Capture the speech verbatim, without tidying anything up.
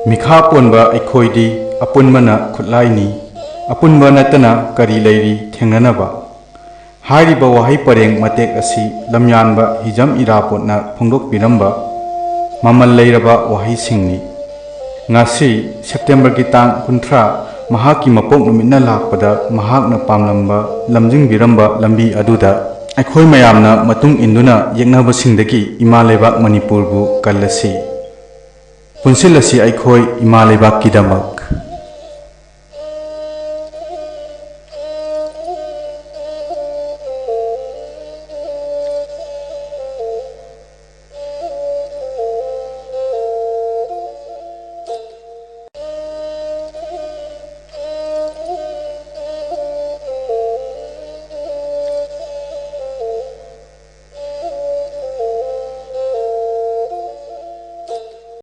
ꯃꯤꯈꯥ ꯄꯣꯟꯕ ꯑꯩꯈꯣꯏꯗꯤ ꯑꯄꯨꯟꯕꯅ ꯈꯨꯠꯂꯥꯏꯅꯤ, ꯑꯄꯨꯟꯕ ꯅꯠꯇꯅ ꯀꯔꯤ ꯂꯩꯔꯤ ꯊꯦꯡꯅꯅꯕ? ꯍꯥꯏꯔꯤꯕ ꯋꯥꯍꯩ ꯄꯔꯦꯡ ꯃꯇꯦꯛ ꯑꯁꯤ ꯂꯝꯌꯥꯟꯕ ꯍꯤꯖꯝ ꯏꯔꯥꯕꯣꯠꯅ ꯐꯣꯡꯗꯣꯛꯄꯤꯔꯝꯕ ꯃꯃꯜ ꯂꯩꯔꯕ ꯋꯥꯍꯩꯁꯤꯡꯅꯤ꯫ ꯉꯁꯤ ꯁꯦꯞꯇꯦꯝꯕꯔꯒꯤ ꯇꯥꯡ ꯀꯨꯟꯊ꯭ꯔꯥ, ꯃꯍꯥꯛꯀꯤ ꯃꯄꯣꯛ ꯅꯨꯃꯤꯠꯅ ꯂꯥꯛꯄꯗ ꯃꯍꯥꯛꯅ ꯄꯥꯝꯂꯝꯕ, ꯂꯝꯖꯤꯡꯕꯤꯔꯝꯕ ꯂꯝꯕꯤ ꯑꯗꯨꯗ ꯑꯩꯈꯣꯏ ꯃꯌꯥꯝꯅ ꯃꯇꯨꯡ ꯏꯟꯗꯨꯅ ꯌꯦꯛꯅꯕꯁꯤꯡꯗꯒꯤ ꯏꯃꯥ ꯂꯩꯕꯥꯛ ꯃꯅꯤꯄꯨꯔꯕꯨ ꯀꯜꯂꯁꯤ꯫ ꯄꯨꯟꯁꯤꯜꯂꯁꯤ ꯑꯩꯈꯣꯏ ꯏꯃꯥ ꯂꯩꯕꯥꯛꯀꯤꯗꯃꯛ꯫